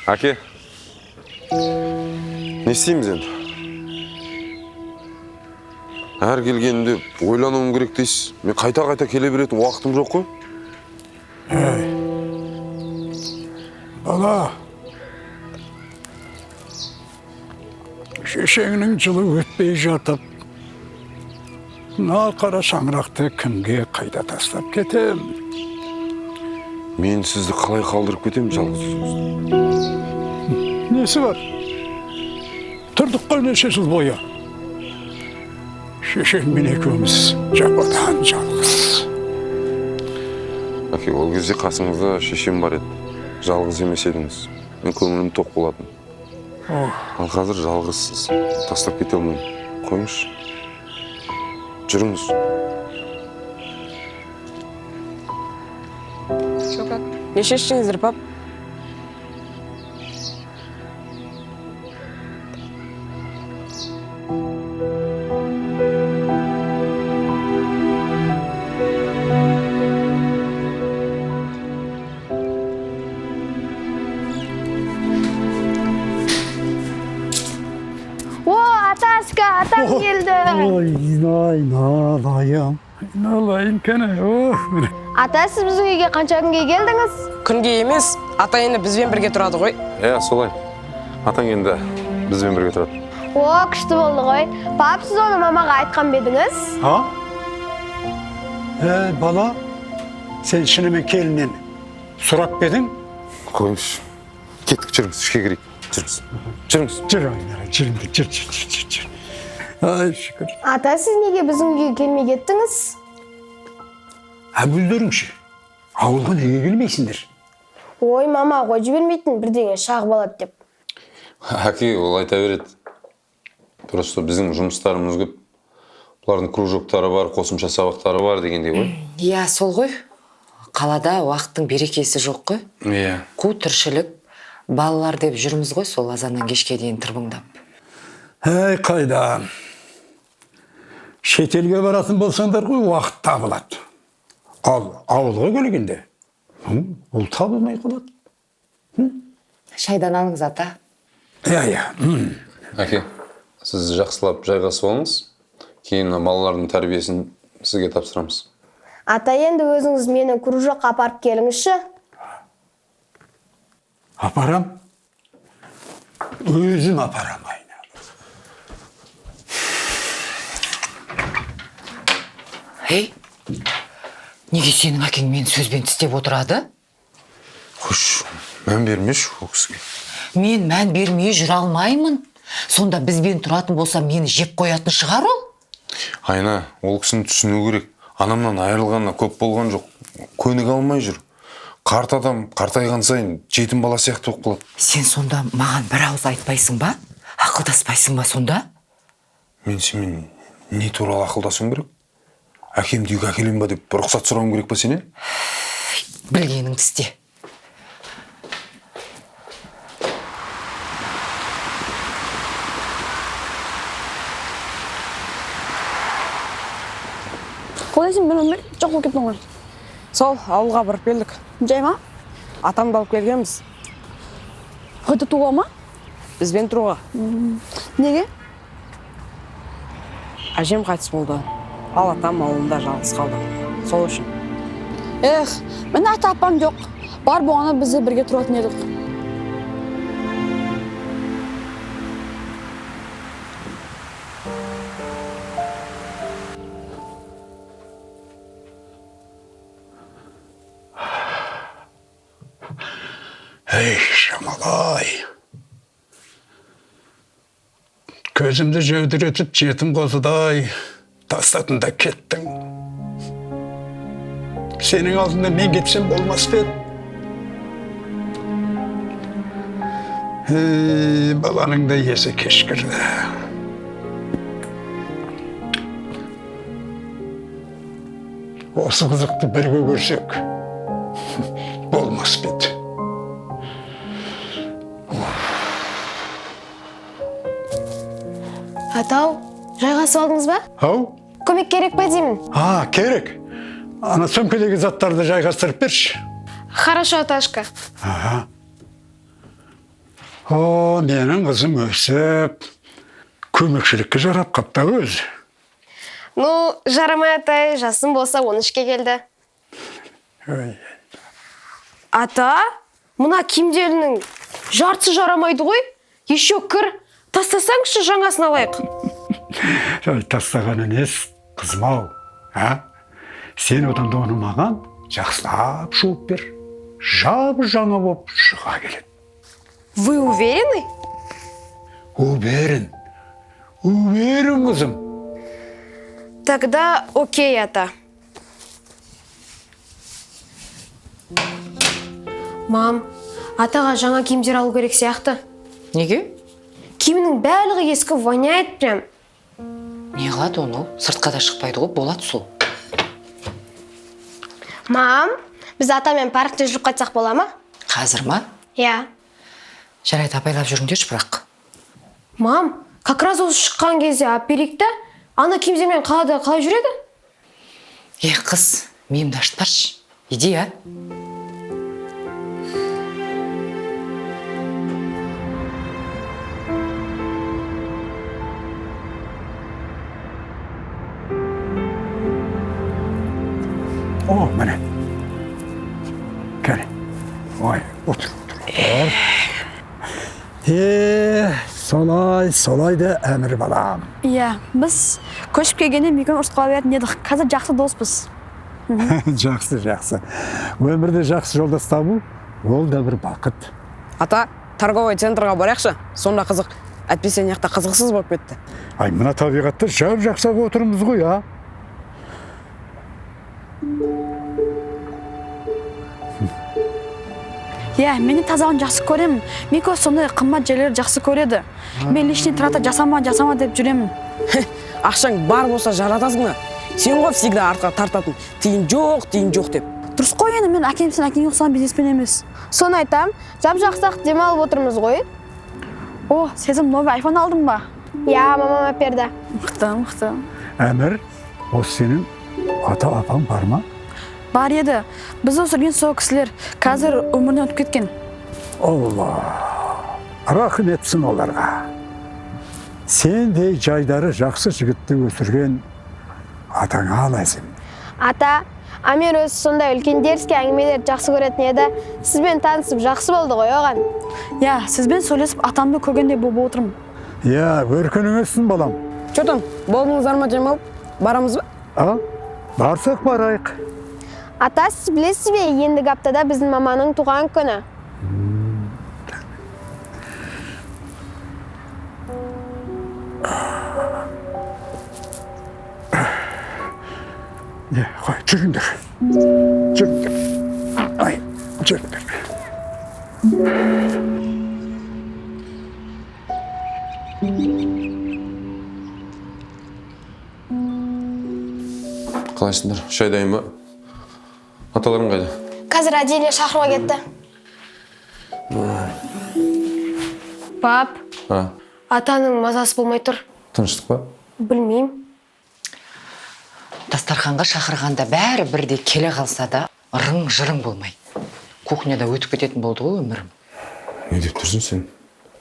Әке, не істейміз енді? Әр келгенімде ойлануым керек дейсіз. Мен қайта-қайта келе беретін уақытым жоқ қой. Ей, бала, шешеңнің жылы өтпей жатып, мына қара шаңырақты кімге қайда тастап кетем? Мен сізді қалай қалдырып кетемін жалғыз өзіңізді? Несі бар? Тұрдық қой неше жыл бойы. Шешеңмен екеуміз жападан жалғыз. Әке, ол кезде қасыңызда шешем бар еді. Жалғыз емес едіңіз. Мен көңілім тоқ болатын. Ал қазір жалғызсыз. Тастап кете алмаймын. Қойыңызшы. Жүріңіз. Не шештіңіздер, пап? О, аташка, атам келді. Айналайын, айналайын кәне, ох, міне. Ата, сіз біздің үйге қанша күнге келдіңіз? Күнге емес, ата енді бізбен бірге тұрады ғой. Иә, солай. Атаң енді бізбен бірге тұрады. О, күшті болды ғой. Пап, сіз оны мамаға айтқан ба едіңіз? А? Ей, бала, сен шынымен келіннен сұрап па едің? Қойыңызшы. Кеттік, жүріңіз, ішке кірейік. Жүріңіз. Жүріңіз. Жүр, айнала, жүріңдер, жүр, жүр, жүр, жүр, жүр. Ай, шүкір. Ата, сіз неге біздің үйге келмей кеттіңіз? А өздерің ше, ауылға неге келмейсіңдер? Ой, мама ғой жібермейтін, бірдеңе шағып алады деп. Әке, ол айта береді. Просто біздің жұмыстарымыз көп. Бұлардың кружоктары бар, қосымша сабақтары бар дегендей ғой. Иә, сол ғой. Қалада уақыттың берекесі жоқ қой. Иә. Қу тіршілік, балалар деп жүрміз ғой сол азаннан кешке дейін тырбыңдап. Әй, қайда? Шетелге баратын болсаңдар ғой, уақыт табылады. Ал ауылға келгенде, ол табылмай қалады. Шайдан алыңыз, ата. Иә, иә. Әке, сіз жақсылап жайғасып алыңыз. Кейін мына балалардың тәрбиесін сізге тапсырамыз. Ата, енді өзіңіз мені кружокқа апарып келіңізші. Апарам. Өзім апарам, айналайын. Ей, неге сенің әкең мені сөзбен тістеп отырады? Қойшы, мән бермеші ол кісіге. Мен мән бермей жүре алмаймын. Сонда бізбен тұратын болса, мені жеп қоятын шығар ол? Айна, ол кісіні түсіну керек. Анамнан айырылғанына көп болған жоқ. Көніге алмай жүр. Қарт адам қартайған сайын жетім бала сияқты болып қалады. Сен сонда маған бір ауыз айтпайсың ба? Ақылдаспайсың ба сонда? Мен сенімен не туралы ақылдасуым керек? Әкемді үйге әкелем ба деп рұқсат сұрауым керек па сенен? Білгеніңді істе. Қалайсың, бір өмір жоқ болып кеттің ғой. Сол, ауылға барып келдік. Жай ма? Атамды алып келгенбіз. Қайта туға ма? Бізбен тұруға. Неге? Әжем қайтыс болды. Ал атам ауылында жалғыз қалды. Сол үшін. Эх, мен ата апам жоқ. Бар болғаны біз де бірге тұратын едік. Ей, Жамалай. Көзімді жәудіретіп жетім қозыдай тастадың да кеттің. Сенің алдында мен кетсем болмас па еді? Ей, баланың да есі кешкірді. Осы қызықты бірге көрсек болмас па еді? Атау, жайғасып алдыңыз ба? Ау? Көмек керек пе деймін? А, керек. Ана сөмкедегі заттарды жайғастырып берші. Хорошо, аташка. Аха. О, менің қызым өсіп, көмекшілікке жарап қапты өзі. Ну, жарамай, атай, жасым болса 13-ке келді. Ой. Ата, мына киімдерінің жартысы жарамайды ғой. Еще кір. Тастасаңшы, жаңасын алайық. Ой, тастағаны несі, қызым ау, а? Сен одан да оны маған жақсылап жуып бер. Жап жаңа болып шыға келеді. Вы уверены? Уверен. Уверен, қызым. Тогда окей, ата. Мам, атаға жаңа киімдер алу керек сияқты. Неге? Киімнің барлығы ескі, воняет прям. Не қылады оны ол? Сыртқа да шықпайды ғой, болады сол. Мам, біз атамен паркте жүріп қайтсақ бола ма? Қазір ма? Иә. Жарайды, абайлап жүріңдерші бірақ. Мам, как раз осы шыққан кезде алып берейік та, ана киімдермен қалада қалай жүреді? Е, қыз, миымды ашытпашы. Иди, а? О, міне. Кәне. Ой, отыр, отыр, отыр. Е, солай, солай да, Әмір балам. Иә, біз көшіп келгеннен екеуміз ұрысып қала беретін едік. Қазір жақсы доспыз. Жақсы, жақсы. Өмірде жақсы жолдас табу, ол да бір бақыт. Ата, торговый центрға барайықшы, сонда қызық. Әйтпесе мына жақта қызықсыз болып кетті. Ай, мына табиғатта жап жақсы отырмыз ғой, а? Иә, мен де тазалығын жақсы көремін. Мико сондай қымбат жерлерді жақсы көреді. Мен лишний трата жасама, жасама деп жүремін. Ақшаң бар болса жаратасың да. Сен ғой всегда артқа тартатын. Тиын жоқ, тиын жоқ деп. Дұрыс қой енді, мен әкем сен әкеңе ұқсаған бизнесмен емес. Соны айтам, жап жақсы демалып отырмыз ғой. О, Сезім, новый айфон алдың ба? Иә, мамам әперді. Мықты, мықты. Әмір, осы сенің ата апаң бар ма? Бар еді. Біз өсірген сол кісілер қазір өмірінен өтіп кеткен. Алла, рахым етсін оларға. Сендей жайдары жақсы жігітті өсірген атаңа ләзім. Ата, Амир өзі сондай үлкен дерзкий әңгімелерді жақсы көретін еді. Сізбен танысып жақсы болды ғой оған. Иә, сізбен сөйлесіп атамды көргендей болып отырмын. Иә, өркенің өссін, балам. Че там, болдыңыздар ма демалып? Барамыз ба? Ал, барсақ барайық. Ата, сіз білесіз бе, ендігі аптада біздің маманың туған күні. Не, қой, жүріңдер. Жүріңдер. Ай, жүріңдер. Қалайсыңдар? Шай дайын ба? Аталарың қайда? Қазір Аделия шақыруға кетті. Пап, А, атаның мазасы болмай тұр. Тыныштық па? Білмеймін. Дастарханға шақырғанда бәрі бірде келе қалса да, ырың жырың болмай. Кухняда өтіп кететін болды ғой өмірім. Не деп тұрсың сен?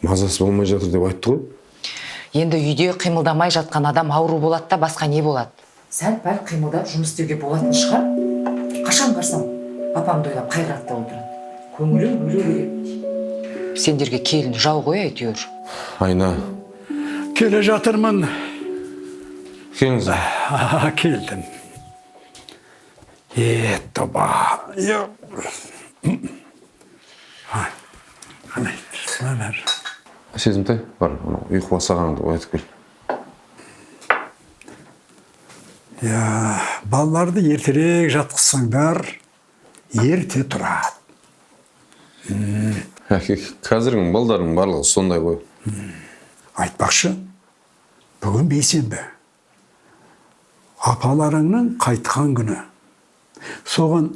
Мазасы болмай жатыр деп айтты ғой. Енді үйде қимылдамай жатқан адам ауру болады да, басқа не болады? Сәл пәл қимылдап жұмыс істеуге болатын шығар. Қашан барсам, апамды ойлап қайғырады да отырады. Көңілім бөлу керек. Сендерге келін жау ғой әйтеуір. Айна. Келе жатырмын. Келіңіз. А, келдім. Е, тоба. Е. Ай, қалай, бәрі? Сезімтай, бар, анау ұйқы басағаныңды оятып кел. Я, балаларды ертерек жатқызсаңдар, ерте тұрады. Әке, қазіргі балдардың барлығы сондай ғой. Айтпақшы, бүгін бейсенбі. Апаларыңның қайтқан күні. Соған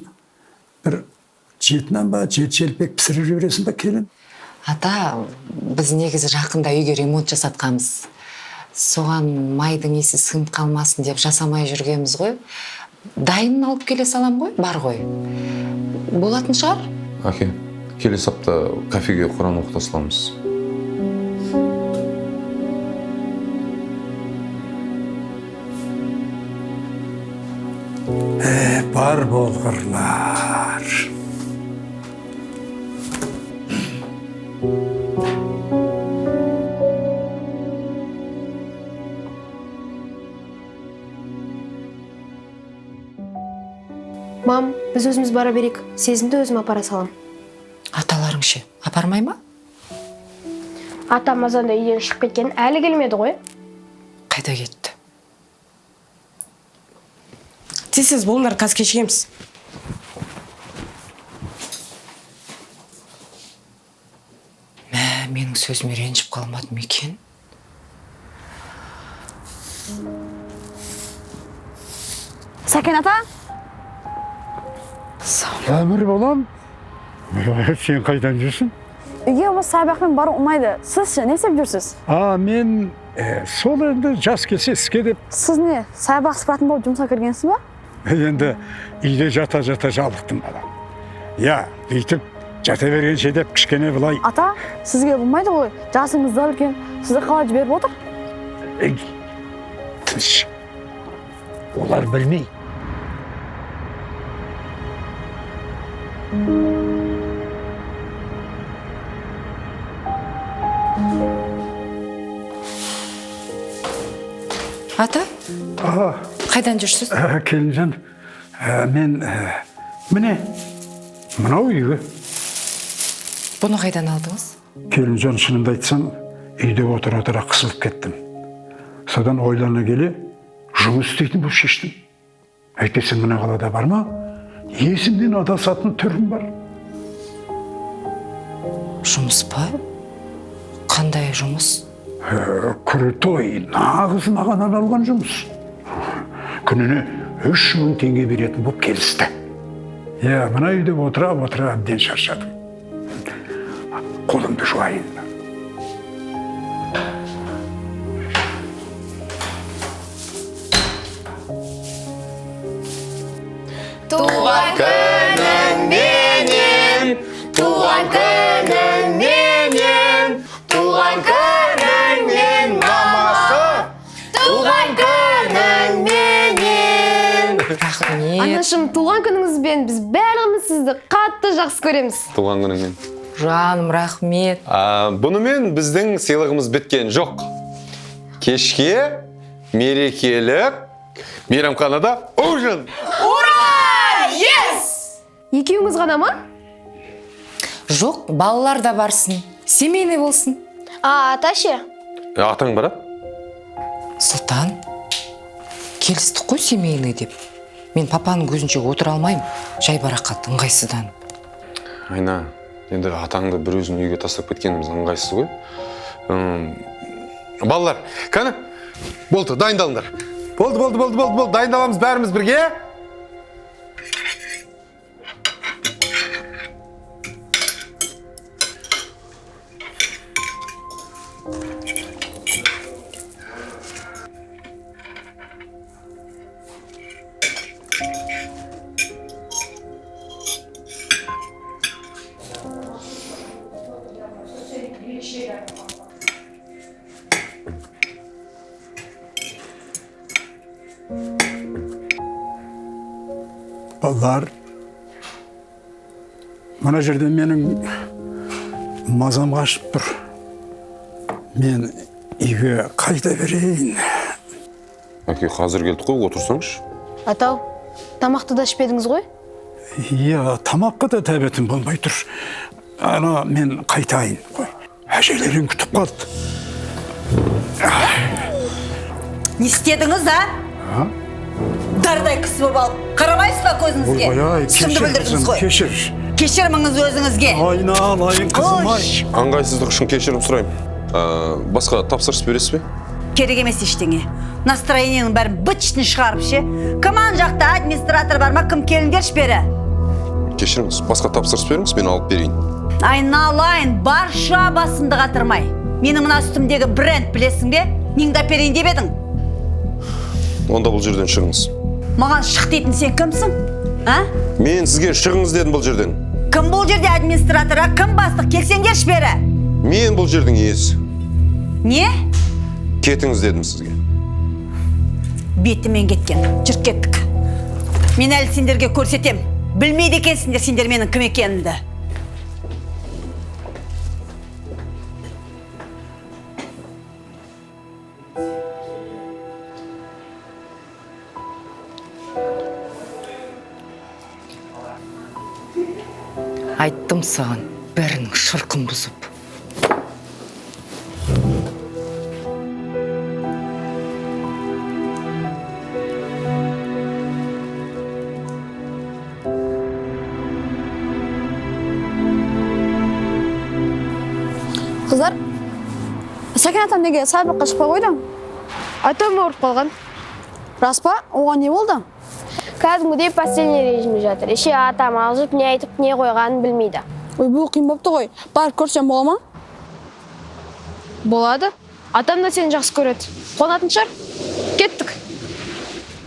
бір жеті нан ба, жеті шелпек пісіріп жібересің ба, келін? Ата, біз негізі жақында үйге ремонт жасатқанбыз. Соған майдың иісі сіңіп қалмасын деп жасамай жүргенбіз ғой. Дайынын алып келе салам ғой, бар ғой. Болатын шығар? Әке, келесі апта кафеге құран оқыта саламыз. Бар болғырлар. Мам, біз өзіміз бара берейік. Сезімді өзім апара салам. Аталарың ше, апармай ма? Атам азанда үйден шығып кеткен, әлі келмеді ғой. Қайда кетті? Тез-тез болыңдар, қазір кешігеміз. Мә, менің сөзіме ренжіп қалмады ма екен? Сәкен ата? Әмір балам, сен қайдан жүрсің? Үйге осы саябақпен бару ұнайды. Сіз ше, не істеп жүрсіз? А, мен сол енді жас келсе іске деп. Сіз не, саябақ сыпыратын болып жұмысқа кіргенсіз ба? Енді үйде жата-жата жалықтым балам. Я, бүйтіп жата бергенше деп кішкене былай. Ата, сізге болмайды ғой, жасыңыз да үлкен. Сізді қалай жіберіп отыр? Ей, тыныш. Олар білмей. Ата, қайдан жүрсіз? Келінжан, мен міне мынау үйге. Бұны қайдан алдыңыз? Келінжан, шынымды айтсам, үйде отыра-отыра қысылып кеттім. Содан ойлана келе жұмыс істейтін болып шештім. Әйтпесе мына қалада бар ма? Есімнен адасатын түрім бар. Жұмыс па? Қандай жұмыс? Крутой, нағыз маған арналған жұмыс. Күніне 3000 теңге беретін болып келісті. Иә, мына үйде отыра-отыра әбден шаршадым. Қолымды жуайын. Туған күніңменен, туған күніңменен, туған күніңмен, мамасы, туған күніңменен. Рахмет. Анашым, туған күніңізбен біз барлығымыз сізді қатты жақсы көреміз. Туған күніңмен. Жаным, рахмет. Бұнымен біздің сыйлығымыз біткен жоқ. Кешке мерекелік мейрамханада ужин. Ура! Yes! Екеуіңіз ғана ма? Жоқ, балалар да барсын. Семейный болсын. А, ата ше? Атаң барады? Сұлтан, келістік қой семейный деп. Мен папаның көзінше отыра алмаймын, жайбарақат, ыңғайсызданып. Айна, енді атаңды бір өзін үйге тастап кеткеніміз ыңғайсыз ғой. Балалар, кәні, болды, дайындалыңдар. Болды, болды, болды, болды, болды, дайындаламыз бәріміз бірге. Балалар, мына жерде менің мазам қашып тұр. Мен үйге қайта берейін. Әке, қазір келдік қой, отырсаңшы. Атау, тамақты да ішпедіңіз ғой? Иә, тамаққа да тәбетім болмай тұр. Ана, мен қайтайын қой. Әжелерің күтіп қалды. Не істедіңіз, а? Дардай кісі болып алып, қарамайсыз ба көзіңізге? Ойбай-ай, Сұмды кешір бүлдірдіңіз қызым, ғой. кешір. Кешірміңіз өзіңізге. Айналайын қызым, ай. Ыңғайсыздық үшін кешірім сұраймын. Басқа тапсырыс бересіз бе? Керек емес ештеңе. Настроениенің бәрін быт-шытын шығарып ше. Кім ан жақта администратор бар ма, кім келіңдерші бері? Кешіріңіз, басқа тапсырыс беріңіз, мен алып берейін. Айналайын, барша басымды қатырмай. Менің мына үстімдегі бренд білесің бе? Неңді әперейін деп едің? Онда бұл жерден шығыңыз. Маған шық дейтін сен кімсің? А? Мен сізге шығыңыз дедім бұл жерден. Кім бұл жерде администратор, а? Кім бастық? Келсеңдерші бері. Мен бұл жердің иесі. Не? Кетіңіз дедім сізге. Бетімен кеткен. Жүріп кеттік. Мен әлі сендерге көрсетем. Білмейді екенсіңдер сендер менің кім екенімді. Айттым саған, бәрінің шырқын бұзып. Қыздар, Сәкен атам неге саябаққа шықпай қойды? Атам ауырып қалған. Рас па? Оған не болды? Кәдімгідей постельный режимде жатыр. Еше атам алжып, не айтып, не қойғанын білмейді. Ойбу, қиын болыпты ғой. Барып көрсем бола ма? Болады. Атам да сені жақсы көреді. Қуанатын шығар. Кеттік.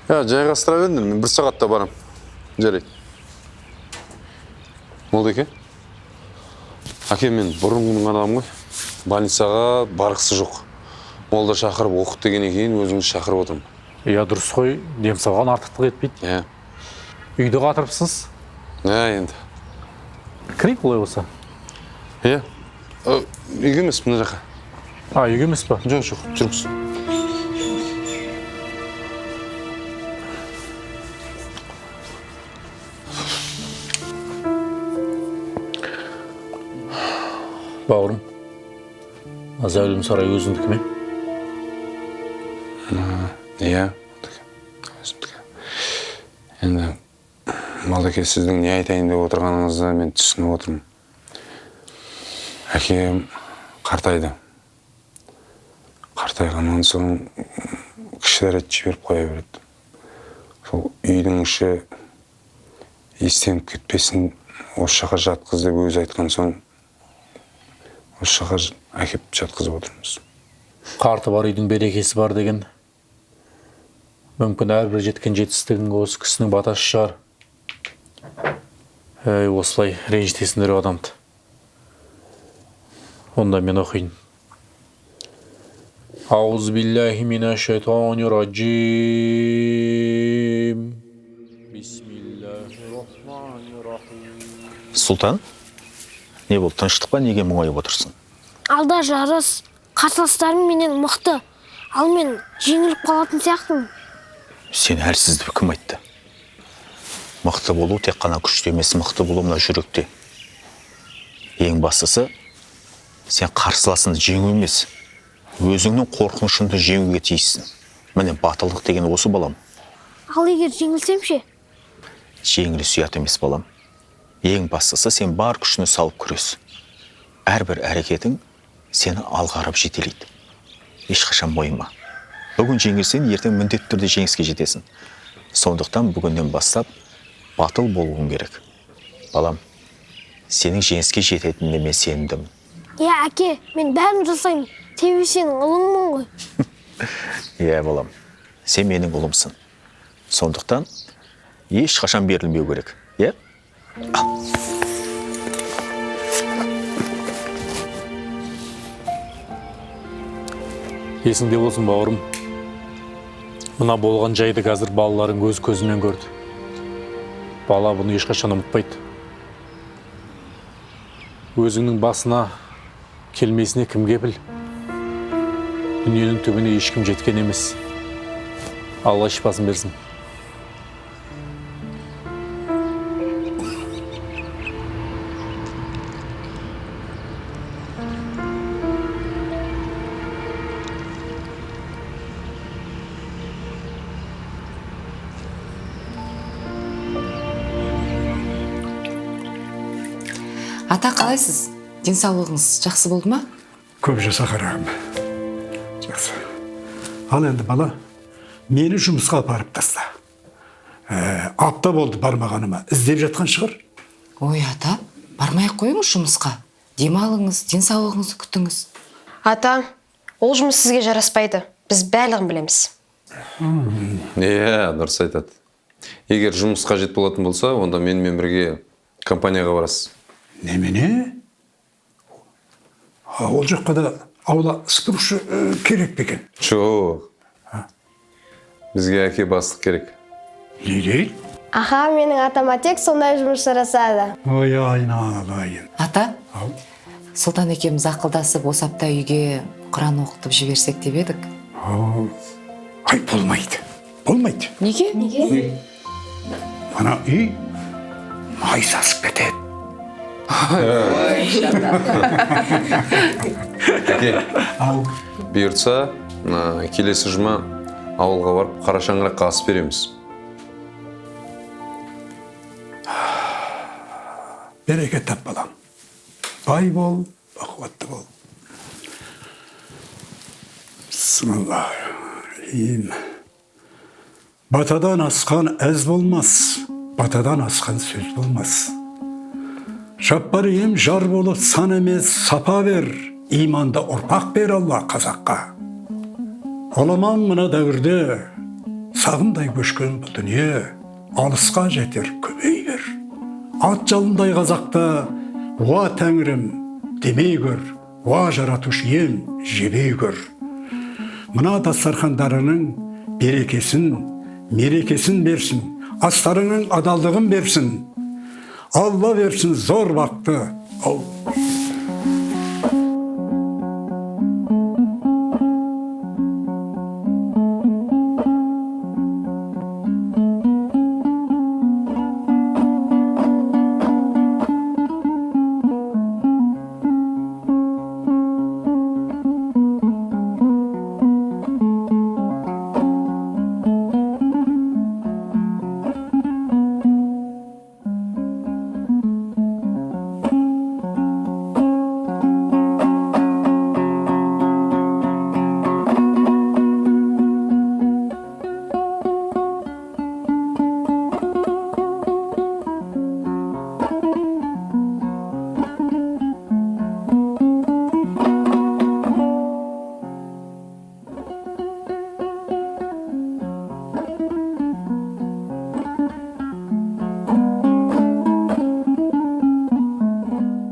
Жайғастыра беріңдер, мен 1 сағатта барам. Жарайды. Молдеке. Әке, мен бұрынғының адамы ғой. Больницаға барғысы жоқ. Молда шақырып оқыт дегеннен кейін өзіңізді шақырып отырмын. Иә, дұрыс қой, дем салған артықтық етпейді. Иә. Үйді қатырыпсыз. Иә, енді. Кірейік олай болса. Иә. Үйге емес, мына жаққа. А, үйге емес па? Жоқ, жоқ, жүріңіз. Бауырым, зәулім сарай өзіңдікі ме? Иә, өзімдікі. Енді, Малдеке, сіздің не айтайын деп отырғаныңызды мен түсініп отырмын. Әкем қартайды. Қартайғаннан соң кіші дәрет жіберіп қоя береді. Сол үйдің іші естеніп кетпесін, осы жаққа жатқыз деп өзі айтқан соң осы жаққа әкеп жатқызып отырмыз. Қарты бар үйдің берекесі бар деген. Мүмкін әрбір жеткен жетістігің осы кісінің батасы шығар. Әй, осылай ренжітесіңдер адамды. Онда мен оқиын. Ауз биллахи минаш шайтанир раджим. Бисмиллахир-рахманир-рахим. Сұлтан, не болды, тыныштық па, неге мұңайып отырсың? Алда жарыс, қарсыластарым менен мықты, ал мен жеңіліп қалатын сияқтымын. Сен әлсіз деп кім айтты? Мықты болу тек қана күште емес, мықты болу мына жүректе. Ең бастысы, сен қарсыласыңды жеңу емес, өзіңнің қорқынышыңды жеңуге тиіссің. Міне батылдық деген осы, балам. Ал егер жеңілсем ше? Жеңіліс ұят емес, балам. Ең бастысы, сен бар күшіңді салып күрес. Әрбір әрекетің сені алға қарап жетелейді. Ешқашан мойыма. Бүгін жеңілсең, ертең міндетті түрде жеңіске жетесің. Сондықтан бүгіннен бастап батыл болуың керек. Балам, сенің жеңіске жететініне мен сендім. Иә, әке, мен бәрін жасаймын. Себебі сенің ұлыңмын ғой. Иә, балам, сен менің ұлымсың. Сондықтан ешқашан берілмеу керек. Иә? Ал. Есіңде болсын, бауырым. Мына болған жайды қазір балаларың өз көзімен көрді. Бала бұны ешқашан ұмытпайды. Өзіңнің басына келмесіне кім кепіл? Дүниенің түбіне ешкім жеткен емес. Алла шипасын берсін. Ата, қалайсыз? Денсаулығыңыз жақсы болды ма? Көп жаса, қарағым. Жақсы. Ал енді бала, мені жұмысқа апарып таста. Апта болды бармағаныма. Іздеп жатқан шығар. Ой, ата, бармай ақ қойыңыз жұмысқа. Демалыңыз, денсаулығыңызды күтіңіз. Ата, ол жұмыс сізге жараспайды. Біз барлығын білеміз. Иә, дұрыс айтады. Егер жұмыс қажет болатын болса, онда менімен бірге компанияға барасыз. Немене? Ол жаққа да аула сыпырушы керек пе екен? Жоқ. Бізге әке бастық керек. Не дейді? Аха, менің атама тек сондай жұмыс жарасады. Ой, айналайын. Ата, Сұлтан екеуміз ақылдасып, осы апта үйге Құран оқытып жіберсек деп едік. Ай, болмайды. Болмайды. Неге? Неге? Мана үй май сасып кетеді. Әке, бұйыртса, келесі жұма ауылға барып қара шаңыраққа ас береміз. Береке тап, балам. Бай бол, бақуатты бол. Бисмиллахиррахманиррахим. Батадан асқан әз болмас, батадан асқан сөз болмас. Жаппар ием жар болып сан емес сапа бер, иманды ұрпақ бер Алла қазаққа. Оламан мына дәуірде сағымдай көшкен бұл дүние, алысқа жетер көбей бер. Ат жалындай қазақты, уа тәңірім демей көр, уа жаратушы ием жебей көр. Мына дастархандарының берекесін, мерекесін берсін, астарының адалдығын берсін. Алла берсін зор бақты. Ау.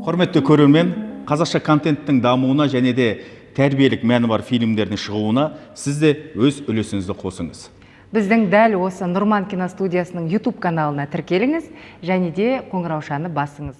Құрметті көрермен, қазақша контенттің дамуына және де тәрбиелік мәні бар фильмдердің шығуына сіз де өз үлесіңізді қосыңыз. Біздің дәл осы Нұрман киностудиясының YouTube каналына тіркеліңіз және де қоңыраушаны басыңыз.